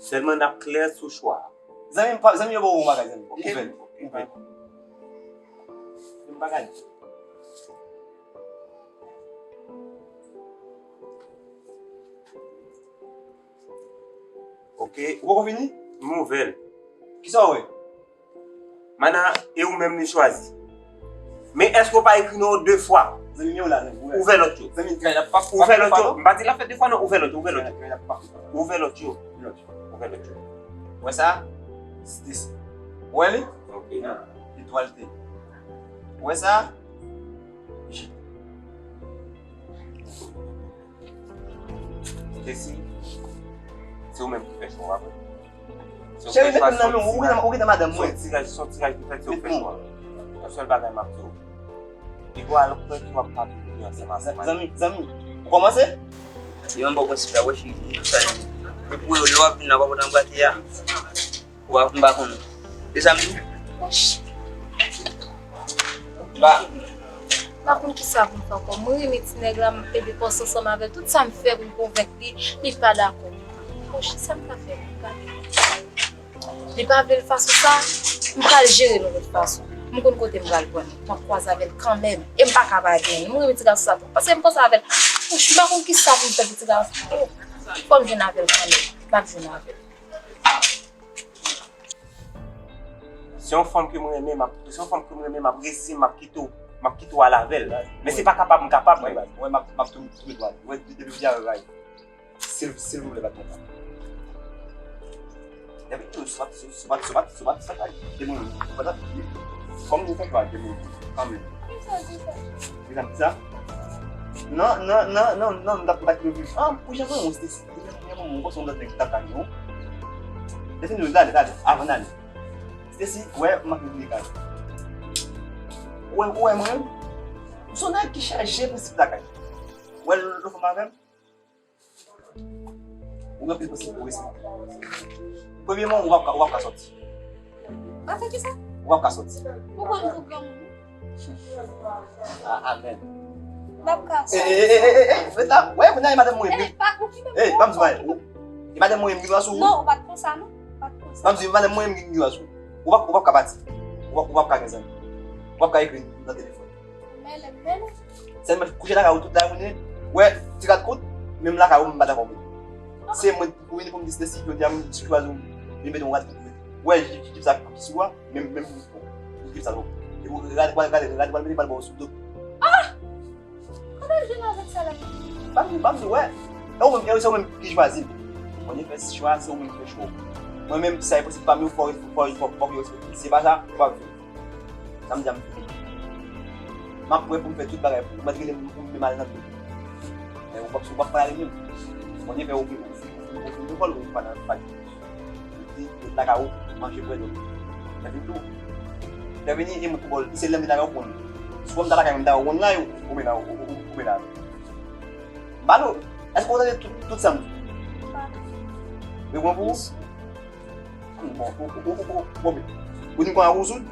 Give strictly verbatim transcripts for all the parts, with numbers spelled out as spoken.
Sèlman n ap klè sou chwa a. Zanmi m, pa- zanmi yo ba w yon bagay, zanmi. Ouvè l. Ouvè l. Yon bagay. Ok. Ou poko fini? M ouvè l. Kisa w wè? Mana, e ou menm li chwazi. Men èske w pa ekri non w de fwa? Zanmi m yo la, zanmi m. Ouvè lòt yo. Zanmi m, kay la pa Ouvè lòt yo. M pa di l ap fè de fwa non, ouvè lòt yo, ouvè lòt yo. Kay la pa Ouvè lòt yo. Lòt yo. Ouvè lòt yo. Wè sa? Stacy. Wè li? Ok. Etwal te. Wè sa? J. Stacy, se ou menm ki fè chwa w, pa vre? Se ou ki fè chwa, se yon tiraj, se yon tiraj ki fèt, se ou ki fè chwa. Yon sèl bagay m ap di w. Li pral kwè ki w ap ka viv ansanm avè m. Zanmi, zanmi, ou kòmanse? Yo menm poko sipè wè cheri, sa li. Epi w lè w ap vin la, w ap nan bwate a. Wa, m pa konn. Se sa m di? Ba. M pa konn kisa pou m fè ankò. Mwen renmen ti nèg la, m pede panse ansanm avè l. Tout sa m fè pou m konvenk li, li pa dakò. Bon, kisa m ka fè pou m gade? Li pa vle l fason sa, m pral jere l yon lòt fason. M konn kote m pral pran li. M ap kwaze avè l kanmenm. E m pa ka pa genyen. Mwen renmen ti gason sa twòp. Paske m panse avè l. Bon, m pa konn kisa pou m fè pou ti gason. Oh, fò m jwenn avè l kanmenm. M ap jwenn avè l. Se yon fanm ke m renmen, m ap, se yon fanm ke m renmen, m ap reziye m, m ap kite w, m ap kite w al avè l. Men se pa kapab, m kapab, men. Wè, m ap, m ap tou, tou met wè. Wè, depi jodi a, wè, silvouplè, pa t konsa. Depi tou, sou pa t, sou pa t, sou pa t, sou pa t, sou pa t, depi, sou pa t, kòm ou konprann, depi, kanmenm. Ki sa, ki sa? Ki sa, ki sa? Non, non, non, non, non, m t ap kontakte yo pi. Ah, pou jan mwen, ou se, ou jan mwen, ou panse yon lòt nèg t ap gade, non? Lese nou, dale, dale, avan n ale. Stacy, wè, m ap vin lakay. Ou wè, ou wè mwen? M se yon nèg ki chaje prensip lakay. Ou wè, lè w fanm avè m, ou gen plis prensip pou respekte. Premyèman, ou p ap ka, ou p ap ka sòti. Ou p ap fè kisa? Ou p ap ka sòti. Ou konn ou granmoun. Ah, amèn. M ap ka sòti. Eh, eh, eh, eh, eh, eh, ret la. Wè, kounye a, e madanm mwen, eh, pa ou ki menm. Eh, pa m di w, e madanm mwen, m gen dwa sou ou. Non, ou pa t konsa, non. Ou pa t konsa. Pa m di w, e madanm mwen, m gen dwa sou ou. Ou p ap, ou p ap ka pati. Ou p ap, ou p ap ka gen zanmi. Ou p ap ka ekri nan telefòn. Mele, mele. Sèlman kouche lakay ou tout lajounen, wè, ti rad kout, menm lakay ou, m pa dakò pou li. Se mwen pou vini pou m di Stacy, jodi a, m chwazi w, m mete yon rad kout pou mete. Wè, jip sa ki sou a, menm, menm, jip sa twòp. E pou rad, rad, rad, rad, rad, mete pral ba w sou do. Ah! Kote l jwenn avèk sa la? Pa m di, pa m di, wè. E ou menm, e se ou menm ki chwazi l. Mwen, fè chwa, se ou menm ki fè chwa w. Mwen menm, sa e prensip pa m yo, fò, fò, fò, fò, fò yo respekte. Se pa sa, ou pa vle. Sa m di a m fini. M ap prè pou m fè tout bagay pou ou. Ou mèt rele m pou m menm al nan dlo. Men ou p ap, ou p ap pale avè m menm. Mwen gen fè ou, ou fin pran lekòl, ou pa nan fac. Ou di, ou lakay ou, manje bwè dlo. Lè vini tou. Lè vini, e mwen ki ba w l. Se lè m vin lakay ou pou w konn. Si w wè m ta lakay mwen, m ta wè w konn la, ou, ou, ou, ou, ou vin la. M pale w. Èske w tande tout, tout sa m di? Ou pran pou ou? Bon, ou, ou, ou, ou, bon, men. Ou di m konn a ou soud?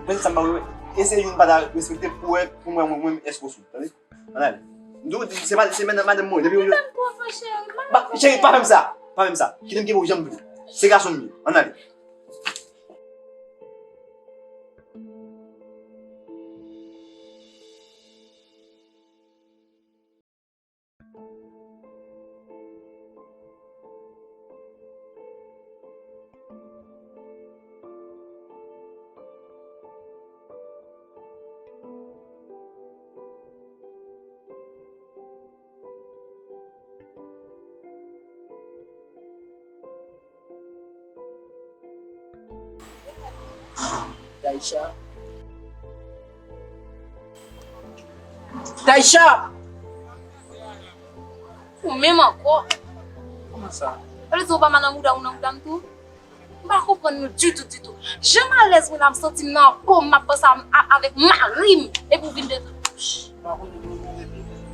Prensip sa m ba ou yo, eseye youn pa ta respekte pou wè, pou mwen, mwen, mwen, èske w soud, tande? Ann ale. M di w, se pa, se madanm, madanm mwen, depi yo. Ba, cheri, pa fè m sa, pa fè m sa. Kite m kenbe w jan m vle. Se gason m ye. Ann ale. Taïcha. Taïcha! Ou menm ankò. Kòman sa? Sa vle di ou pa mal nan mouda ou nan mouda m tou? M pa konprann nou ditou, ditou. Jan m alèz mwen la, m santi m nan po m, m ap panse a, a, avèk mari m, epi w vin detwi bouch.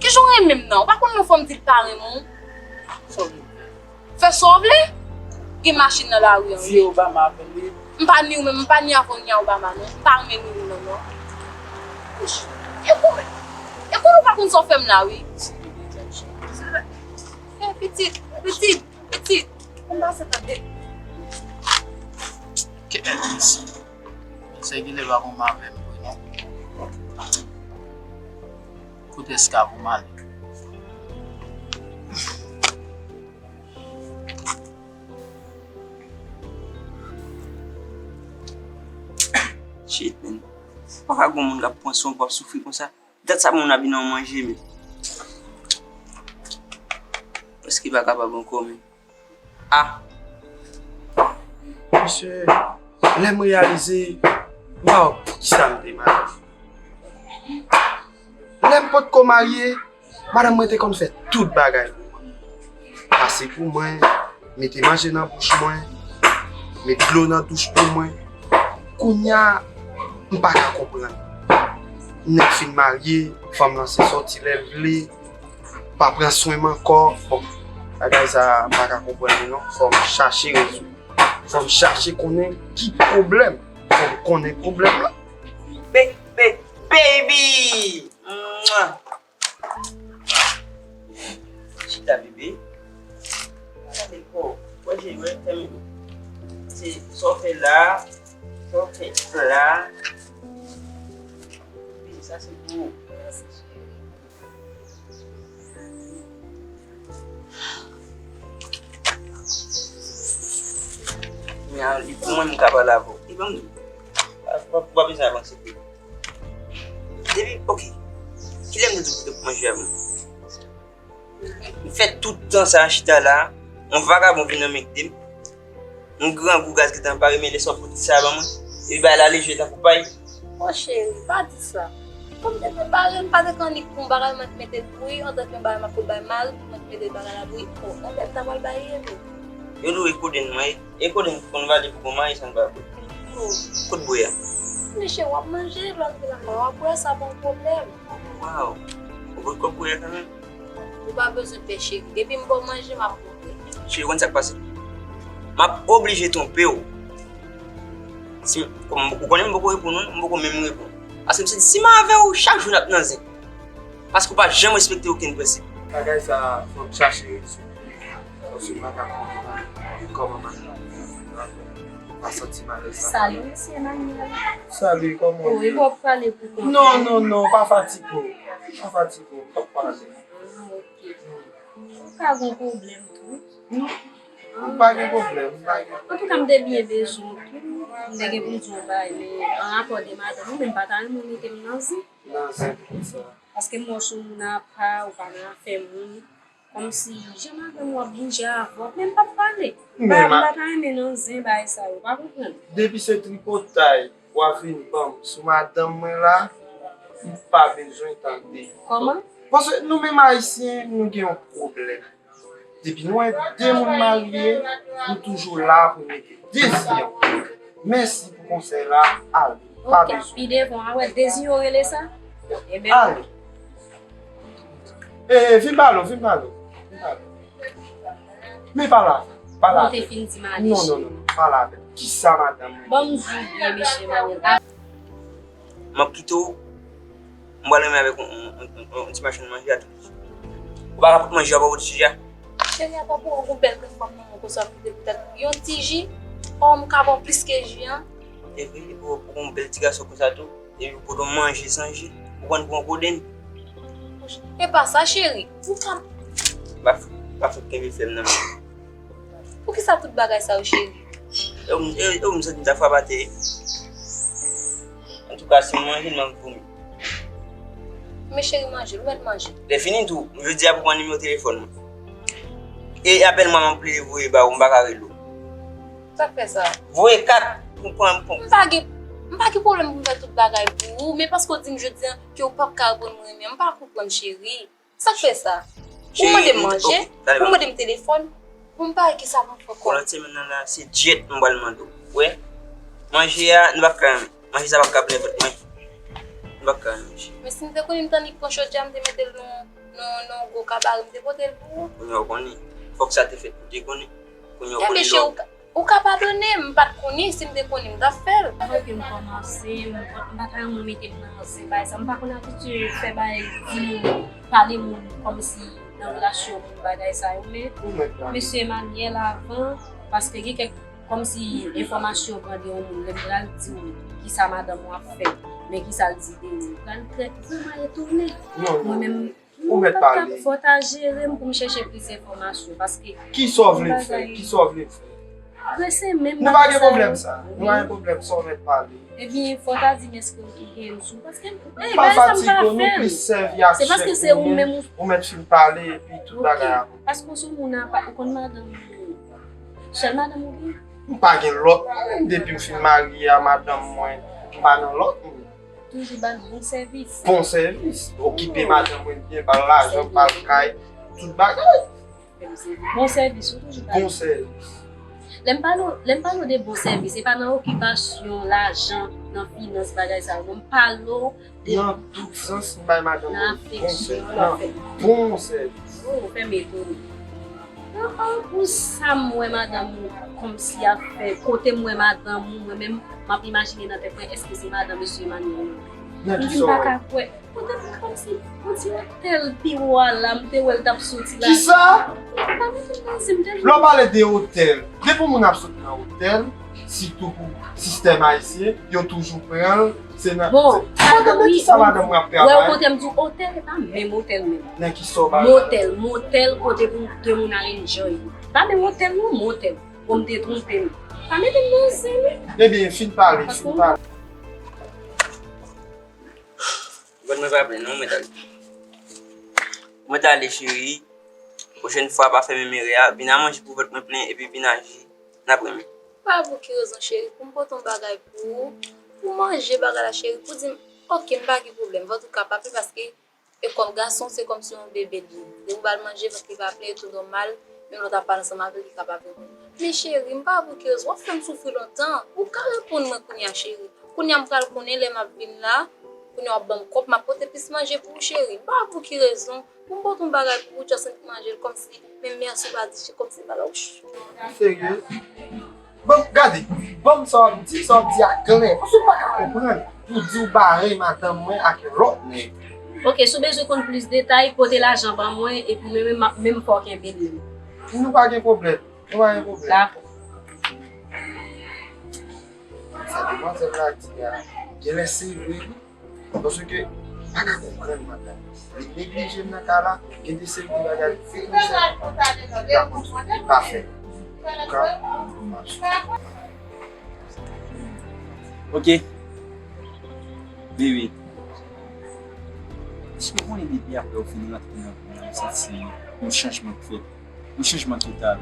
Kijan w renmen m nan? Ou pa konn yon fanm di l pa renmen w? Fè sa w vle. Gen machin nan lari an. Di Obama avè l, wi. M pa ni ou menm, m pa ni avè w ni a Obama, non. M pa renmen ni ou, non, non. E kou, e kou nou pa konn sa w fè m la, wi. Eh, pitit, pitit, pitit. Konn pase tande. Ke Ernest. Sègilè pa konn avè m vre non. Kote eskav ou m ale? Shit, man. Pa ka gon moun k ap pran swen pou ap soufri konsa. Dat sa moun ap vin nan manje, men. Prèske pa kapab ankò, men. Ah! Mesye, lè m reyalize, waw, poukisa m te marye? Lè m potko marye, madanm mwen te konn fè tout bagay pou mwen. Pase pou mwen, mete manje nan bouch mwen, met dlo nan douch pou mwen. Kounye a, m pa ka konprann. Nèg fin marye, fanm lan se sòti lè l vle, pa pran swen m ankò. Bon, bagay sa a, m pa ka konprann li non. Fò m chache rezoud. Fò m chache konnen ki pwoblèm. Fò m konnen pwoblèm lan. Be, be, baby! Mwa! Chita, bebe. Gade kò w. Wè, cheri, wè, fèmen. Se sa w fè la, sa w fè la. Wi, sa se pou ou. Men a, li pou mwen, m ka pale avè w. Li ban m. Pa, pa, pa bezwen avanse pou li. Depi, ok. Kilè m te di w pou te manje avè m? M fè tout tan sa a chita la, yon vagabon vin nan men de m. Yon grangou gaz gentan pare, men lè sa w pote sa a ban mwen. Epi bagay la lejè tankou pay. O cheri, pa di sa. Kòm te prepare, m pa te konn annik pou yon bagay mwen te mete l pou li, antanke yon bagay m ap pou bay mari, pou mwen te mete bagay la pou li. O, enben, m ta pral bay li, epi. Yo di w e kodenn mwen, e kodenn ki konn vale pou gon mari san l pa bwè. Kot bwè a? Mesye, w ap manje, lè w rive lakay w ap bwè, sa pa yon pwoblèm. Waw! Ou pot kòb bwè a kanmenm? Ou pa bezwen pè, cheri. Depi m ba w manje, m ap montre. Cheri, ou konn sa k pase? M ap oblije twonpe w. Si, kòm ou konnen m poko reponn ou, m poko menm reponn. Paske m santi si m avè w, chak jou n ap nan zen. Paske w pa janm respekte okenn prensip. Bagay sa a, fò m chache rezoud li. Paske m pa ka konprann kòman m ap viv. M pa santi m alèz la. Salut, mesye Emmanuel. Salut, kòman w ye? Wi, w ap pale pou kont ou. Non, non, non, pa fatige w. Pa fatige w, m p ap pale. Ah, ok. Ou ka gen pwoblèm tou. Non, m pa gen pwoblèm, m pa gen pwoblèm. Antouka, m te byen bezwen w tou. M te gen pou m di w yon bagay, men an rapò de madanm ou, men m pa ta renmen w mete m nan zen. Nan zen pou kisa? Paske m wè w se yon moun apa, ou pa nan afè moun. Kòmsi, jan madanm ou ap bouje avè w, men m p ap pale. M pa, m pa ta renmen nan zen bagay sa yo, w pa konprann? Depi se tripotay w ap vin ban m sou madanm mwen la, m pa bezwen tande. Kòman? Paske nou menm Ayisyen, nou gen yon pwoblèm. Depi nou wè de moun marye, nou toujou la pou mete deziyòm. Mèsi pou konsèy la, ale. Pa bezwen. Ok, pi devan, a wè deziyòm yo rele sa? Enben, ale. E, vin pale, vin pale. Vin pale. Men pale avè m, pale avè m. Ou te fin di m ale, cheri. Non, non, non, non, pale avè m. Kisa madanm mwen? Ban m di w byen, mesye Emmanuel. M ap kite w, m pral renmen avèk yon, yon, yon, yon, yon ti machann manje a tou. Ou pa ka pot manje a, pa pot ti ji a. Cheri, apa pou w gon bèl grenn fanm nan men w konsa, pou te poutèt yon ti ji? Ò, m ka ba w plis ke ji an. E vre, epi w gon bèl ti gason konsa tou, epi w pot yon manje san ji, ou konn pran kodenn. E pa sa, cheri. Ou ka... Pa, pa fout kenbe fè m nan men. Poukisa tout bagay sa yo, cheri? E w, e, e w m santi m ta frape atè. Antouka, si m manje l, m ap vomi. Men cheri, manje l, ou mèt manje. Lè fini tou, jodi a pou pran nimewo telefòn mwen. E apèl mwen m oblije voye ba ou, m pa ka rele w. Sa k fè sa? Voye kat pou pran pou. M pa gen, m pa gen pwoblèm pou m fè tout bagay pou ou, men paske w di m jodi a ke w p ap ka reponn mwen, men m pa konprann, cheri. Sa k fè sa? Ou mande m manje, ou mande m telefòn, pou m pa wè kisa pou m fè kò. Pou lòt semèn nan la, se dyèt m pral mande w. Wè, manje a, nou p ap ka renmen. Manje sa p ap ka plen vant mwen. Nou p ap ka renmen manje. Men si m te konnen m t annik pran chodyè a, m te mete l nan, nan, nan gwo kabare, m te pote l pou ou. Kounye a w konnen. Fòk sa te fèt pou te konnen. Kounye a w konnen lòd. Ou ka padone m, m pa t konnen, si m te konnen, m t ap fè l. Avan ke m kòmanse, m pa, m pa ta renmen mete m nan zen bagay sa. M pa konn abitye fè bagay, di moun, pale moun kòmsi nan relasyon pou bagay sa yo, men mesye Emmanuel avan, paske gen kèk kòmsi enfòmasyon pran de yon moun, lè m pral di w kisa madanm ou ap fè, men kisa l di de ou, ou pral vrèman etone. Mwen menm, ou mèt pale. Fò ta jere m pou m chèche plis enfòmasyon, paske kisa w vle m fè? Kisa w vle m fè? Rese menm. Nou pa gen pwoblèm sa. Nou pa gen pwoblèm sa, ou mèt pale. Ebyen, fò ta di m èske ou genyen m sou. Paske, ey, bagay sa m pa fè l. Se paske se ou menm ou. Ou mèt fin pale epi tout bagay ap. Paske ou se yon moun apa, ou konn madanm ou. Sèl madanm ou gen? M pa gen lòt moun, depi m fin marye a madanm mwen, m pa nan lòt moun. Toujou ba l bon sèvis. Bon sèvis. Okipe madanm mwen byen, ba l lajan, ba l kay, tout bagay. Bon sèvis, ou toujou ba l. Bon sèvis. Lè m pale w, lè m pale w de bon sèvis, se pa nan okipasyon, lajan, nan finans, bagay sa yo. Non, m pale w de nan tout sans, m bay madanm mwen bon sèvis. Nan afeksyon, nan bon sèvis. Oh, ou fè m etone. Nan an pou sa m wè madanm ou kòmsi ap fè, kote m wè madanm ou, mwen menm, m ap imajine nan tèt mwen, èske se madanm mesye Emmanuel nan? Nan ki sa w wè? M di m pa ka kwè. Poutèt kòmsi, on ti otèl pi wo a la, m te wè l t ap soti la. Kisa? Pa mete m nan zen m tèlman. Lè w pale de otèl, depi yon moun ap soti nan otèl, sitou pou sistèm ayisyen, yo toujou pran l, se nan. Bon, se, madanm, nan wi, kisa madanm mwen ap travay? Wè, okontrè, m di w otèl, e pa menm otèl menm. Nan kisa w pale? Motèl, motèl, kote pou de moun al enjoy. Pa menm otèl non, motèl. Bon, m te twonpe m. Pa mete m nan zen wi. Ebyen, fin pale, fin pale. Vant mwen pa plen non, mwen t ale. Mwen t ale, cheri. Pwochèn fwa, pa fè menm erè a. Vin a manje pou vant mwen plen, epi vin aji nan apre men. Pa pou ki rezon, cheri, pou m pote yon bagay pou ou, pou manje bagay la, cheri, pou di m, oke, m pa gen pwoblèm, vant ou ka pa plen, paske e kòm gason, se kòmsi yon bebe l ye. Depi w ba l manje, vant li pa plen, e tou nòmal, menm lè w ta pale ansanm avè l, li ka pa plen. Men cheri, m pa pou ki rezon, w ap fè m soufri lontan. Ou ka reponn mwen kounye a, cheri. Kounye a m pral konnen lè m ap vin la, kounye a w ap ban m kòb, m ap pote plis manje pou ou, cheri. M pa pou ki rezon, pou m pote yon bagay pou ou, just manje l kòmsi, men mèsi w pa di, kòmsi m pa la w. Ou serye? Bon, gade, ban m sa w ap di, sa w ap di a klè. Paske m pa ka konprann pou di w bare madanm mwen ak yon lòt nèg. Oke, si w bezwen konn plis detay, pote lajan ban mwen, epi mwen menm, m ap menm fè w kenbe l menm. Nou pa gen pwoblèm. Nou pa gen pwoblèm. Dakò. Sa demwazèl la di a, genlè se vre wi. Paske, m pa ka konprann madanm. Li neglije m nan kay la, gen de seri de bagay li fè konsa. Li pa konn, li pa fè. Antouka, m ap swiv. Ok. Bebe. Èske w konnen depi apre w fin rantre nan vi m, m santi yon chanjman k fèt? Yon chanjman total.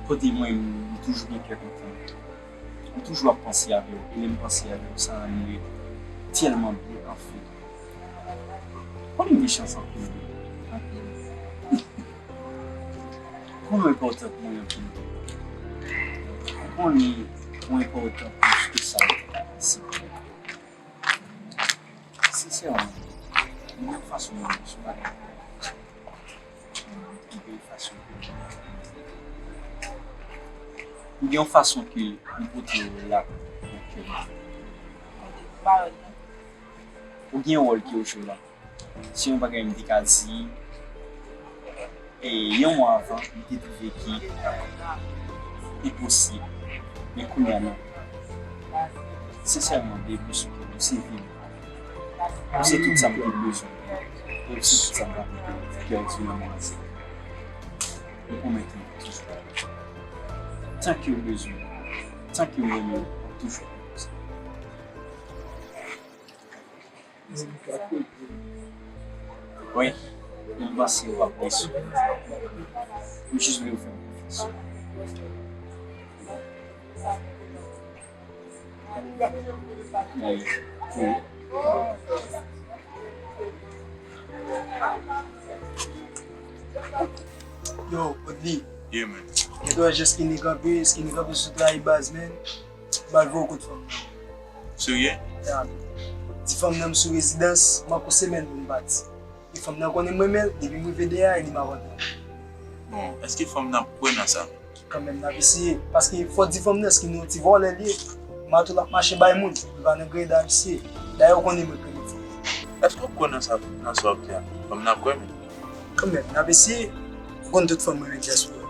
Kote mwen, m toujou gen kè kontan. M toujou ap panse avè w. E lè m panse avè w, sa rann m tèlman byen, anfen. Konnen m gen chans anpil, wi. Anpil. Konnen w enpòtan pou mwen anpil. Konnen w enpòtan plis ke sa w panse. Sensèman, m gen yon fason mwen sou bagay. M gen yon fason ke m gen yon fason ke m pote w la nan kè m. Ou gen yon wòl ke w jwe la. Se yon bagay m te ka di, e, yon mwa avan, m te twouve ki enposib. Men kounye a non. Sensèman, Bebe, sou kè m, se vi m. Ou se tout sa m te bezwen. Ou se tout sa m pa te pèdi nan mwa sa. M pwomèt ou toujou. Tanke w bezwen, tanke w renmen, m ap toujou la pou sa. Wi, m panse w ap desi. M jis vle w fè m konfyans. Wi, wi. Yo, Odli. Yeah, man. Gade wè jan Skinny kanpe, Skinny kanpe sou trayi baz, man. Bal voye w kot fanm nan. Serye? Ya, man. Di fanm nan m sou rezidans, manke yon semèn pou m pati. E fanm nan konnen m renmen l, depi m rive dèyè a, e li m ap antre. Bon, èske fanm nan ap kwè nan sa? Kanmenm, n ap eseye. Paske fò w di fanm nan, Skinny yon ti vòlè l ye. Mato l ap mache bay moun, li pa nan greda misye. Dayè, ou konnen mwen k renmen fanm. Èske w kwè nan sa, nan sa w ap di a? Fanm nan ap kwè, men. Kanmenm, n ap eseye. Ou konn tout fanm renmen dyaspora.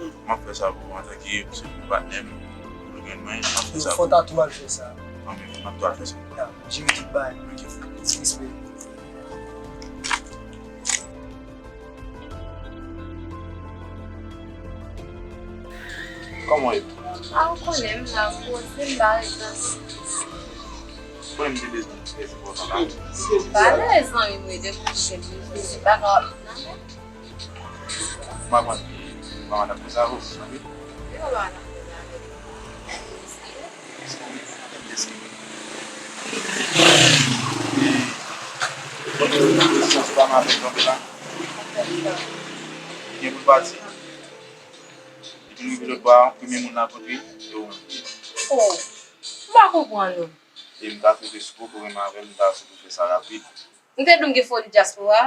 M ap fè sa pou ou antanke se pou patnè m, pou l gen mwen, m ap fè sa. Fò ta tou al fè sa. Kanmenm, m ap tou al fè sa. Ya, jere tout bagay. Ok. Respè. Kòman w ye? A, ou konnen m la poze m pa rezon. Ou konnen m te bezwen w trè enpòtan la. Pa de zanmi m rele pou m te bezwen, se pa nan w ap nan men. M pa konn ki pa madanm fè sa avè w, sanble. Yo pa nan men. Kote w sou pa madanm kanpe la? Gen pou l pati. Epi nou rive lòt bò a, premye moun l rankontre, se ou menm ki ye. Oh, m pa konprann ou. E m ta swete si w poko renmen avè m, m ta swete w fè sa rapid. M te di w m gen foli dyaspora.